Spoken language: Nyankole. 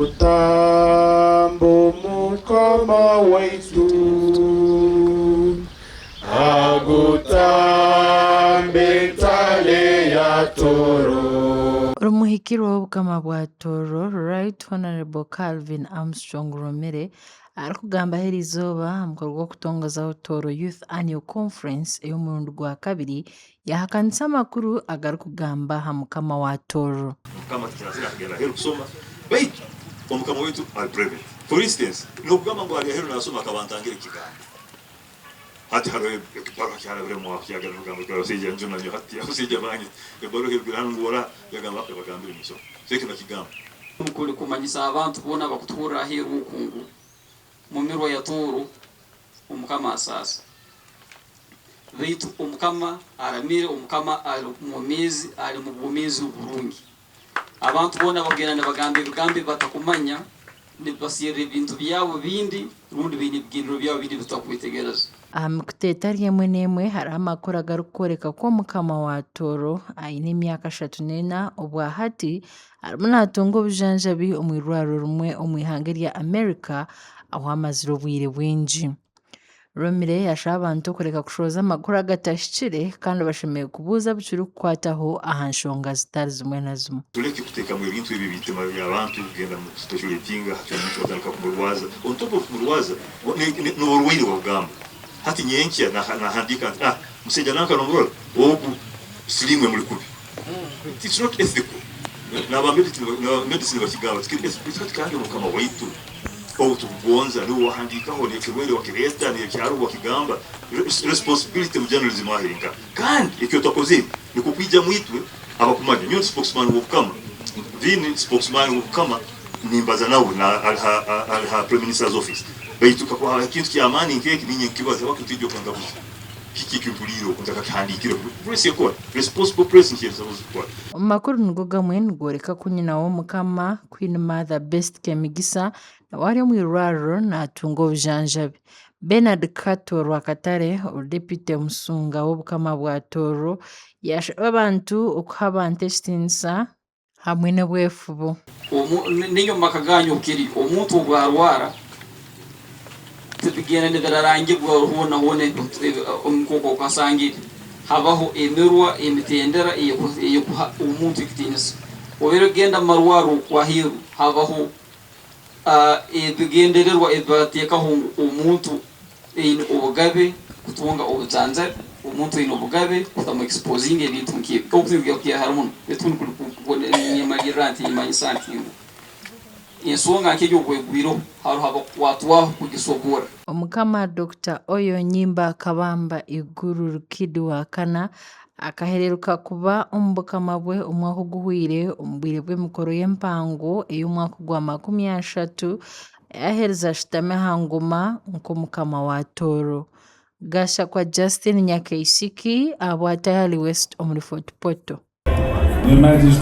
Agutambe Mukama waitu, Agutambe Ntare ya Toro. Omuhikirwa w'Obukama bwa Tooro, Right Honourable Calvin Armstrong Romere arikugambaho eriizooba aha mukoro gw'okutongozaho Tooro Youth Annual Conference ey'omurundi gwakabiri yaahakanisa amakuru agarikugamba aha mukama wa Tooro. Omukama tikirazira kugenda aheeru kusoma baitu omukama waitu ari private. For instance nokugamba ngu ari aheeru nasoma akaba antangira ekigambo. Hati hariho ekibaruha kyarabiremu aho kyagenda kugamba ngu abasaija njuna nyowe hati abasaija bange ebaruha erugire hanu ngu ora yagamba bagambire ninsoma. So ekyo nakigamba. Kuri kumanyisa abantu boona abakutuhurira aheeru oku ngu mumirwa ya Tooro Omukama asaasa. Baitu Omukama aramire, Omukama ali mwomeezi, ali mu bwomeezi oburungi. Abantu boona abakugenda nibagamba ebigambo ebi batakumanya, nibaserra ebintu byabo bindi rundi baine ebigendererwa byabo bindi ebi tutakwetegereza. Aha mikutu etari emwe n'emwe hariho amakuru agarikworeka ku Omukama wa Tooro aine emyaka 34 obwahati arimu natunga obujanjabi omu irwariro rimwe omu ihanga erya America ahu amazire obwire bwingi. Romire yashaba abantu okureka kushohoza amakuru agatahikire kandi bashemereire kubuuza abu kirikukwataho aha nshonga zitari zimwe na zimwe. Tuleke kuteekamu ebintu ebi ebitima by'abantu kugenda mu speculatinga hati omuntu batandika kumurwaza on top of kumurwaza n'oburwaire babugamba hati nyenkya nahandiika nti ah musaija nanka nomurora ogu siliimu emuri kubi it's not ethical naba medicine bakigamba tikiri ethical hati kandi mukama waitu Ou tukugonza niwe wahandiikaho n'ekirwaire wakireeta n'ekyaro wakigamba responsibility mu journalism ahenka kandi eki otakozire nikwo kwijamu itwe abakumanya nyowe ndi spokesman w'obukama then spokesman w'obukama nimbaza nawe ari ha prime minister's office baitu kakuba habaho ekintu ky'amaani nk'eki ninye nkibaza habwaki ntaija okangabuza kiki eki mpuliire oku ntakakihandiikire press ekora responsible press nikyo eri kukora. Omu makuru nigo gamwe nigworeka ku nyina w'Omukama, Queen Mother Best Kemigisa nawe ari omu irwariro natunga obujanjabi. Bernard Kato Rwakatare ori Deputy Musunga w'Obukama bwa Tooro yashaba abantu okuha abantu ekitiinisa hamwe n'obwefubo. Nainywe omu maka gaanyu oku kiri, omuntu obu arwara, tibigenda nibirarangibwa hoona hoona nk'oku okasangire. Habaho emirwa, emitendera ey'okuha omuntu ekitiinisa. Obaire kugenda omu marwarro aheeru, habaho ebigendererwa ebi bateekaho ngu omuntu aine obugabe kutunga obujanjabi, omuntu aine obugabe kutamu exposinga ebintu nk'ebi. Obu tibiri hare muno, baitu niimalirra nti niimanyisa nti ngu ensonga nk'egi obu egwireho, haroho abakukwatwaho kugisoborra. Omukama Dokita Oyo Nyimba Kabamba Iguru Rukidi wa kana akahereruka kuba omu bukama bwe omwaka oguhweire omu bwire bw'emikoro y'empango ey'omwaka ogwa 30 yaaherize ashutami aha ngoma nk'omukama wa Tooro. Gashakwa Justine Nyakaishiki ahabwa Tayali West omuri Fort Portal.